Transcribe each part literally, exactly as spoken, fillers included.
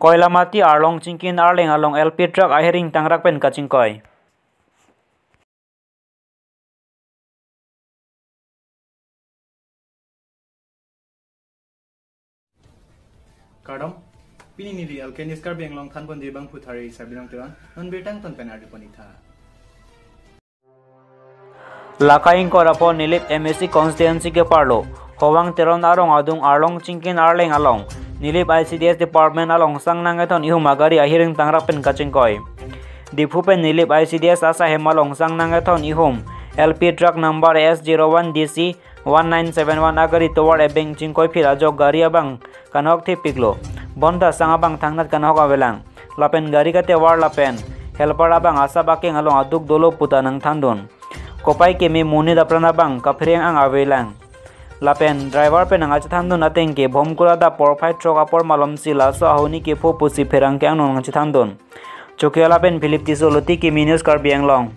Koilamati Arlong Chingkin Arleng along L P truck ahiring tangrak pen kachingkoi. Kardom, pini neli Alkenist Karbi Anglong thanponji abangphu thari Sabirong Teron, non birta angton pen arjupon ik tha. Lake ingkoi ra pho Nilip M A C constituency keparlo Howang Teron arong adung Arlong Chingkin Arleng along Nilip I C D S department along sang nangkethon ihum agari ahiring tangrak pen kachingkoi. Diphu pen Nilip I C D S asahem along sang nangkethon ihum L P truck number S zero one D C one nine seven one agari tovar ebeng chingkoiphit ajok gari abang kanhok thepiklo. Bonta sang abang thangnat kanhok avelang. Lapen gari katovar lapen helper abang asap akeng along aduk dolo puta nangthandun. Kopai keme monit apran abang kaphereng ang avelang. Lapen driver pen nangkachethandun ateng ke Bhomkura adap porphai throk apor malomsi laso ahuni kepho pusi pherangke angno nangchethandun. Chokihola pen Philip Tisso, Luti Kimi News, Karbi Anglong.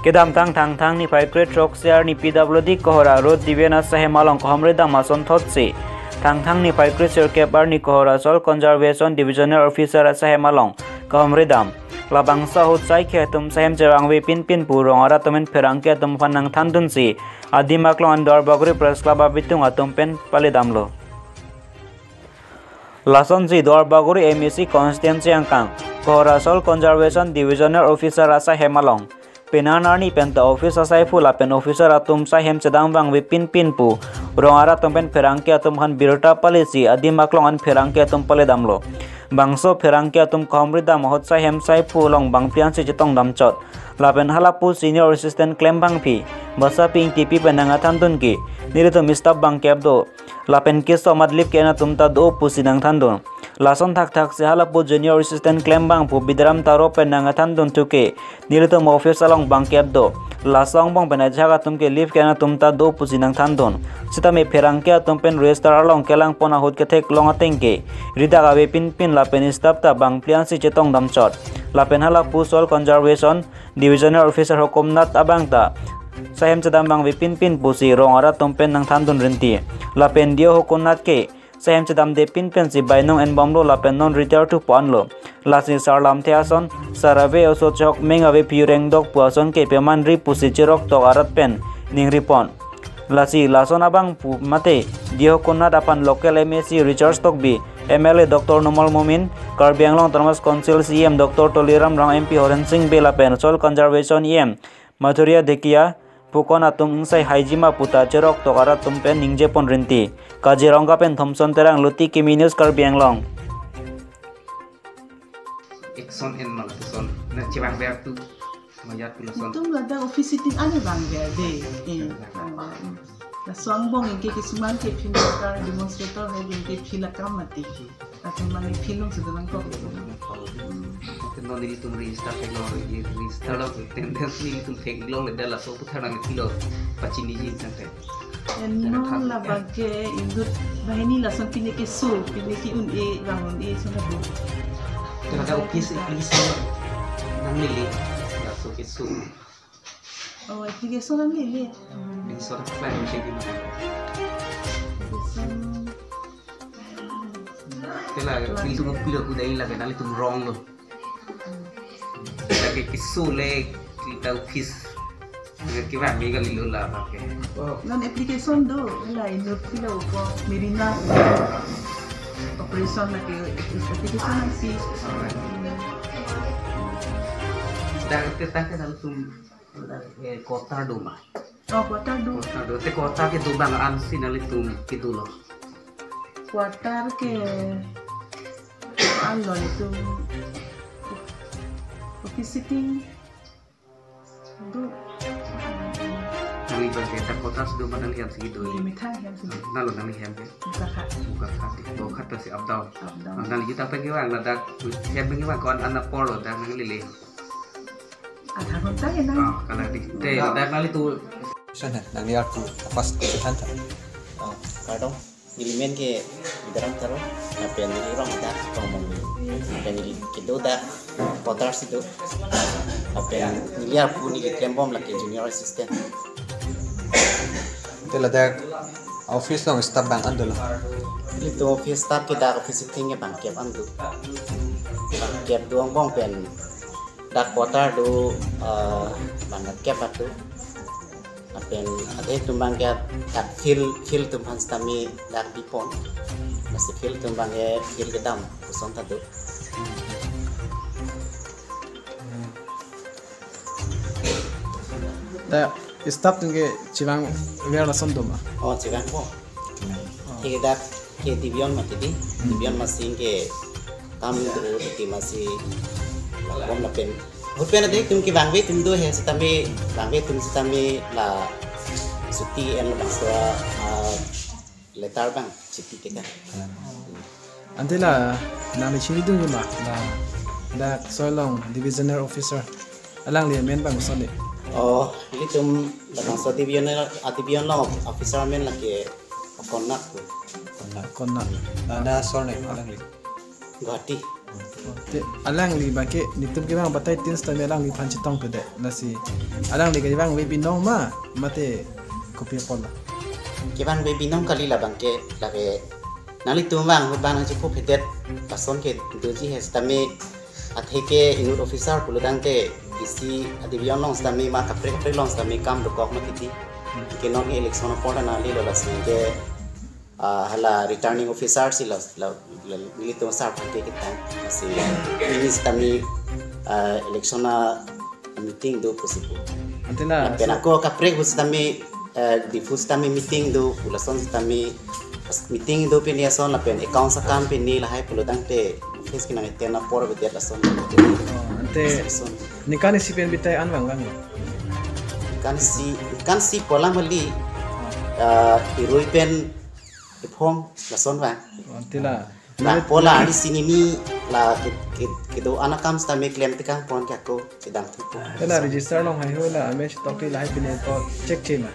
Kedamtang Thangthang niphai kre-throksi arni P W D Kohora Road Division asahem along kahumri dam asonthotsi Thangthang niphai kre-sirkep arni Kohora Soil Conservation Divisional Officer asahem along kahumri dam. Labangso ahut saikhi atum sahem chevangve pinpin pu rong arat atum pen pherangke atum aphan nangthandunsi adim aklong an Duarbagori Press Club abitung atum pen pale damlo. Lasonsi Duarbagori M A C constituency angkang Kohora Soil Conservation Divisional Officer asahem along penang arni penta office asaiphu lapen officer atum sahem chedam vangve pinpin pu rong arat atum pen pherangke atum aphan birta palesi adim aklong an pherangke atum pale damlo. Bangso pherangke atum kahumri dam ahut sahem saiphu along bangphli ansi chetong damchot. Lapen halapu Senior Assistant Klembangpi Basapi Ingtipi pen nangkethandun ke nelitum staff bangkep do. Lapen keso amat leave ke-en atum ta do pusi nangthandun. Lason thakthaksi halapu Junior Assistant Klembangpo Bidaram Taro pen nangkethandun thuke nelitum office along bangkep do. Laso angbong pen ajahak atum ke leave ke-en atum ta do pusi nangthandun. Sitame pherangke atum pen register along kelangpon ahut ketheklong ateng ke ridak ave pinpin lapen staff ta bangphli ansi chetong damchot. Lapen halapu Soil Conservation Divisional Officer Hukum Nath abang ta sahem chedam vangve pinpin pusi rong arat atum pen nangthandun rinti. Lapen D O Hukum Nath ke sahem chedamde pinpinsi bainong enbomlo lapen non retire thupo anlo. Lasi sar lamthe ason, sar ave oso chehok meng ave piyureng dok pu ason ke pemanri pusi cheroktok arat pen ningripon. Lasi lason abangphu mate D O Hukum Nath aphan local M A C Richard Tokbi, M L A Doctor Numal Momin, Karbi Anglong Autonomous Council C E M Doctor Tuliram Ronghang, M P Horen Sing Bey lapen Soil Conservation E M Madhurya Dhekiya, pukon atum ingsai haijima puta cheroktok arat atum pen ningjepon rinti. Kaziranga pen Thomson Terang, Luti Kimi News, Karbi Anglong. Action en ma lapuson. Na chevangver tu mayat pu lason. Itum ladak office sitting ale vangver de. Eh, vangver. Laso angbong ke kisuman ke film star demonstrator hai ke film akam mati ke. Latum mane film sudah langkok. Mungkin non nelitum register theklong, register lo attendance nelitum theklong, le laso aputhak nangthilo pachiniji tangte. Enon labang ke indut banghini lason pine keso, pine ke-un-e, vang-un-e, sona bu. Terhadap office, office nanglele laso keso. Oh, application an lele. Di sort of plan siya gini. Application. Kala, pil tum pil aku dai lagi nangli tum wrong lo. Lagi kisu le kita office. Lagi kiwa mi kali lo la pakai. Oh. Non application do, la inut pila upo, Merina operation lagi application an si. Dak kita ke dalam tum eh, quarter do ma. Oh, quarter do. Quarter do. Te quarter kedo abang ansi nanglitum kedo lo. Quarter ke an lo itum office sitting do. Nangli abang ke dak quarter si do ma nangli hem si do. Ye, methang hem si. Na lo nangli hem ke. Muka khat. Muka khat. Muka khat si up down. Up down. Nangli juta pen kevang ladak hem pen kevang ko-an apor lo dak nangli le. Adha ghonta ke nang. Ah, kala di. Te, dak nangli tu. Sana, nangli arpu first ke than ta. Ah, kardom. Neli men ke Bidarang Taro. Lapen neli rong dak Krongmongve. Lapen neli kedo dak quarter si do. Lapen neli arpu neli klembom lake junior assistant. Te ladak office along staff abang an dolo. Nelitum office staff ke dak office sitting ke bangkep an do. Bangkep do angbong pen dak quarter do, eh, bangkep an do. Lapen ade atum abang ke dak field, field atum aphan sitame dak bipon. Masi field atum abang ke field kedam koson ta do. Ta staff atum ke chevangver lason do ma? Oh, chevangpo. Thik dak ke Dibion mati di. Dibion masi ke kam do titi masi bom lapen. Ahut pen ade atum kevangve atum do he sitame vangve atum sitame la chuti en labangso, ah, letter abang chipi teka. Ante la nangli chinidun ma la dak soilong divisional officer alangli amen abang koson de? Oh, nelitum labangso divisional, ah, divisional officer amen lake Konak ko. Konak. Konak. La, la asor ne alangli? Guwahati. Te alangli abang ke netum kevang batai tin sitame alangliphan chetongpede. Lasi alangli kevangve binong ma mate kopi apot lo? Kevangve binong kali labang ke lake nanglitum vang ahut abang nangchephopedet lason ke doji he sitame atheke inut officer pulo tangte isi adibi along sitame ma kaprek kaprek along sitame kam dokok ma titi. Ke non election apor ta nangli lo lasi ke, ah, hala returning officer si lo, lo, lo, nelitum sar pake kita si ini sitame, ah, election a meeting do pusi pu. Ante la lapen so ako kaprek ahut sitame, eh, Diphu sitame meeting do, pu lason sitame meeting do pini ason lapen account akam pini lahai pulo tangte office ke nang attend apor bedet lason. Oh, ante lason. Ningkan isi pen bitai an vang vang lo? Ningkan isi, ningkan isi pu alam kali, eh, irui pen iphong lason vang. Oh, ante la. La, pola ari sini ni la ke, ke, kedo-an akam sitame klem tekang pon ke ako kedam thupo. Te la register along haihui la amen chetok te lahai pine to check che ma?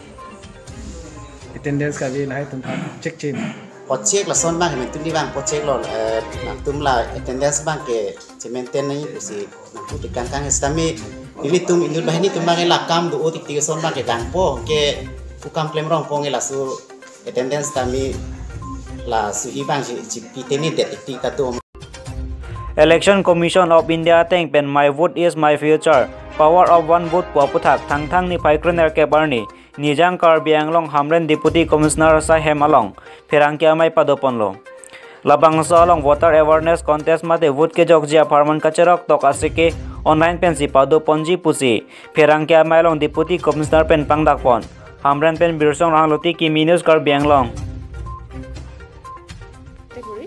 Attendance kave lahai atum aphan check che ma? Po check lason abang, netum ni abang po check lo, eh, nangtum la attendance abang ke che-maintain nangji pusi nangtum tekang kang sitame nelitum inut banghini atum abang la kam do-o titi ason abang ke dangpo ke ukam klem rongpo ke laso attendance tame la suhi abang si, si pi tene det ti ta do. Election Commission of India ateng pen My Vote is My Future, Power of One Vote pu aputhak Thangthang niphai krenerkep arni Nijang Karbi Anglong Hamren Deputy Commissioner asai hem along pherangke amei padoponlo. Labangso along voter awareness contest mate vote kejokji apharman kacheroktok asike online pensi padoponji pusi pherangke amei along Deputy Commissioner pen pangdakpon. Hamren pen Birsong Ronghanglote, Kimi News, Karbi Anglong. Category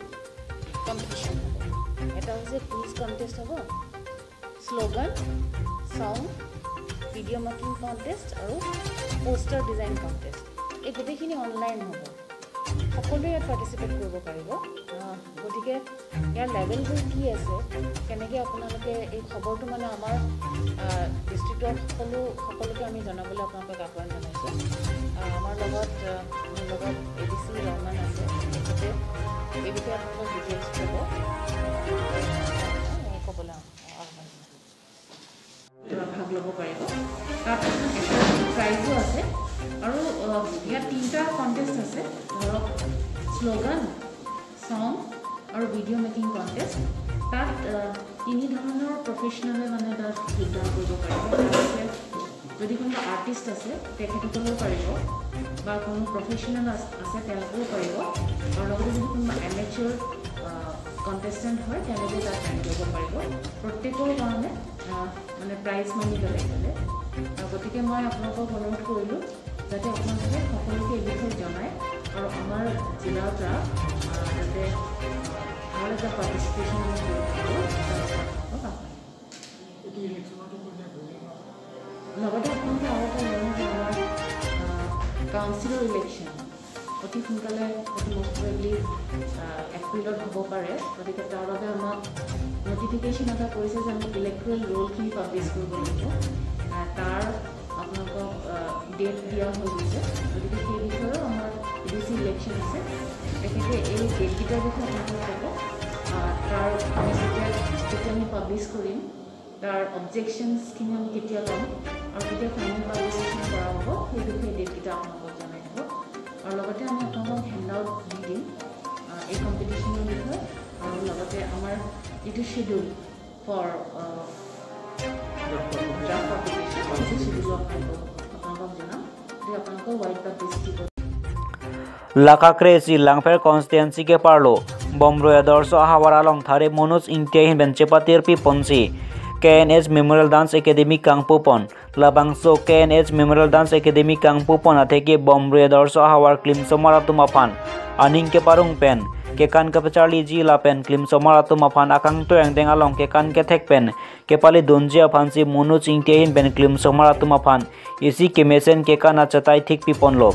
competition হ'ব। এটা হৈছে quiz contest হ'ব, শ্লোগান, ছং, ভিডিঅ' making contest আৰু poster design contest. এই গোটেইখিনি অনলাইন হ'ব। সকলোৱে ইয়াত পাৰ্টিচিপেট কৰিব পাৰিব। আহ, গতিকে ইয়াৰ লেভেলবোৰ কি আছে, কেনেকৈ আপোনালোকে এই খবৰটো মানে আমাৰ, আহ, ডিষ্ট্ৰিক্টৰ সকলো, সকলোকে আমি জনাবলৈ আপোনালোকক আহ্বান জনাইছোঁ। আহ, আমাৰ লগত, আহ, মোৰ লগত এ ডি চি ৰহমান আছে, তেখেতে এই বিষয়ে আপোনালোকক ডিটেইলছ ক'ব। মই ক'বলৈ আহ্বান জনাইছোঁ। ভাগ ল'ব পাৰিব। তাত এটা কণ্টেষ্ট আছে, ধৰক শ্লোগান, ছং আৰু ভিডিঅ' মেকিং কণ্টেষ্ট। তাত আহ, তিনি ধৰণৰ প্ৰফেচনেলে মানে তাত যোগদান কৰিব পাৰিব। ধৰক, যদি কোনোবা আৰ্টিষ্ট আছে, তেখেতসকলেও পাৰিব, বা কোনো প্ৰফেচনেল আছ- আছে, তেওঁলোকেও পাৰিব। আৰু লগতে যদি কোনোবা এমেচাৰ কণ্টেষ্টেণ্ট হয়, তেওঁলোকে তাত জইন কৰিব পাৰিব। প্ৰত্যেকৰ কাৰণে আহ, মানে প্ৰাইজ মানি বেলেগ বেলেগ। আহ, গতিকে মই আপোনালোকক অনুৰোধ কৰিলোঁ যাতে আপোনালোকে সকলোকে এই বিষয়ে জনায় আৰু আমাৰ জিলাৰ পৰা আহ, যাতে আহ, ভাল এটা পাৰ্টিচিপেশ্যন আমি কৰিব পাৰোঁ, তাৰ কাৰণে আপোনালোকক আহ্বান। লগতে আপোনালোকে আৰু এটা জানে যে আমাৰ আহ, কাউন্সিলৰ ইলেকশ্যন অতি সোনকালে, অতি মষ্ট প্ৰবেবলি এপ্ৰিলত হ'ব পাৰে। গতিকে তাৰ বাবে আমাক নটিফিকেশ্যন এটা কৰিছে যে আমি ইলেক্টৰেল ৰোলখিনি পাব্লিছ কৰিব লাগিব। আহ, তাৰ আপোনালোকক ডেট দিয়া হৈ গৈছে। গতিকে সেই বিষয়েও আমাৰ এ ডি চি ইলেকশ্যন আছে, তেখেতে এই ডেটকেইটাৰ বিষয়ে আপোনালোকক ক'ব। আহ, তাৰ আমি যেতিয়া, যেতিয়া আমি পাব্লিছ কৰিম, তাৰ অবজেকশ্যনছখিনি আমি কেতিয়া ল'ম আৰু কেতিয়া ফাইনেল পাব্লিকেশ্যন কৰা হ'ব, সেই বিষয়ে ডেটকেইটা আপোনালোকক জনাই দিব। আৰু লগতে আমি আপোনালোকক হেণ্ড আউট দি দিম আহ, এই কম্পিটিশ্যনৰ বিষয়ে। আৰু লগতে আমাৰ যিটো শ্বেডিউল ফৰ ড্ৰাফ্ট পাব্লিকেশ্যন, সেইটো শ্বেডিউলো আপোনালোকক আপোনালোকক জনাম। গতিকে আপোনালোকৰ ৱাইড পাব্লিছ দিব। Lakakresi Langpher constituency keparlo Bomroi Adorsho ahavar along thare Manoj Ingti ahin pen chepatirpi ponsi K N H Memorial Dance Academy kangpu pon. Labangso K N H Memorial Dance Academy kangpu pon atheke Bomroi Adorsho ahavar klimsomar atum aphan aning keparong pen kekan kepacharliji lapen klimsomar atum aphan akangtoi angdeng along kekan kethek pen kepali dunji aphansi Manoj Ingti ahin pen klimsomar atum aphan isi kemesen kekan achatai thikpi ponlo.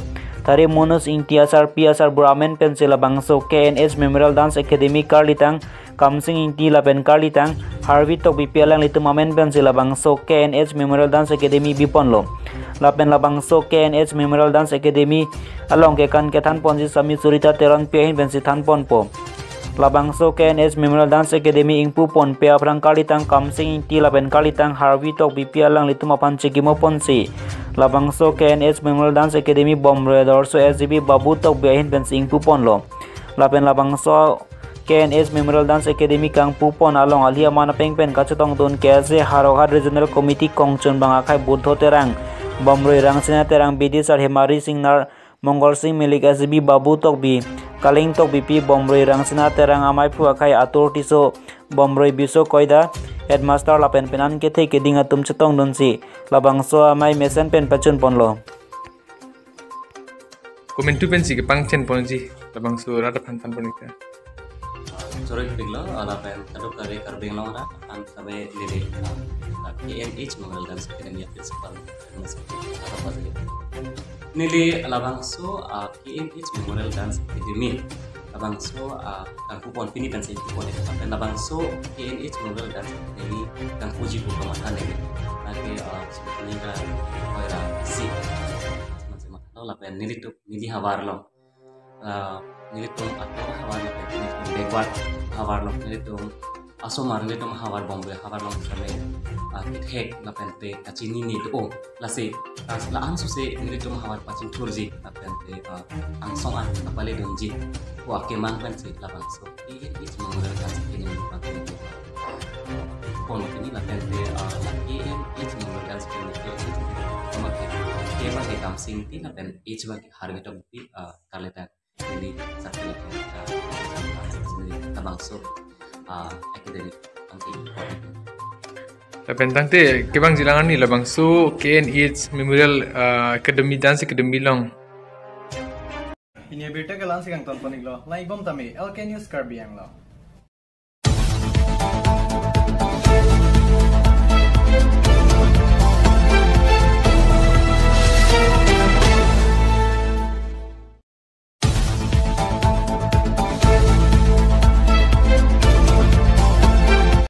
Thare Manoj Ingti asarpi asarbura amen pensi labangso K N H Memorial Dance Academy karlitang Kamsing Ingti lapen karlitang Harvi Tokbipi alanglitum amen pensi labangso K N H Memorial Dance Academy biponlo. Lapen labangso K N H Memorial Dance Academy along kekan kethan ponji Sami Surita Teronpi ahin pensi than ponpo. Labangso K N H Memorial Dance Academy ingpu ponpe aphrang karlitang Kamsing Ingti lapen karlitang Harvi Tokbipi alanglitum aphan chekimo ponsi labangso K N H Memorial Dance Academy Bomroi Adorsho S G B Babu Tokbi ahin pensi ingpu ponlo. Lapen labangso K N H Memorial Dance Academy kangpu pon along ali aman apeng pen kachetongdun K S A Howraghat Regional Committee kongchunbang akhai Buddho Terang, Bomroi Rangsina Terang, Bidisar Hemari Singnar, Mongol Sing Milik, S G B Babu Tokbi, Kaling Tokbipi, Bomroi Rangsina Terang amaiphu akhai Atur Tisso, Bomroi Biso Koida, Headmaster lapen penan kethe keding atum chetongdunsi labangso amei mesen pen pachun ponlo. Komantu pensi kepangchen ponji labangso rat aphan than pon ikta. Choroi piglo, lapen kadokave Karbi Anglong rat aphan kave lele, ah, K N H Memorial Dance Academy principal. Neli labangso, ah, K N H Memorial Dance Academy labangso, ah, kangpu pon pini pensi ingpu pon lapen labangso K N H Memorial Dance Academy kangpuji pu kamatha neli. Lake, ah, sebetulnya ka oira si. Lapen nelitum, neli havar along, ah, nelitum atum ahavar lapen nelitum backward havar along, nelitum asomar, nelitum havar Bomroi havar along same, ah, kethek lapen te kachinine do. Lasi, ah, la-an suse nelitum havar pachingthurji lapen te, ah, angsong an kapale dunji pu akemang pensi labangso K N H Memorial Dance Academy pangkeng pon pini lapen te, ah, la K N H Memorial Dance Academy ke, ah, ke, K abang ke Kamsing Ingti lapen H abang ke Harvi Tokbi, ah, karlitang neli satu lapen, ah, labangso, ah, academy pangkeng pon. Lapen tangte kevangji alang arni labangso K N H Memorial, ah, Academy, Dance Academy along. Pini abirta ke la-ansi kangton pon iklo. Lang-ik bom tame, L K News Karbi Anglong.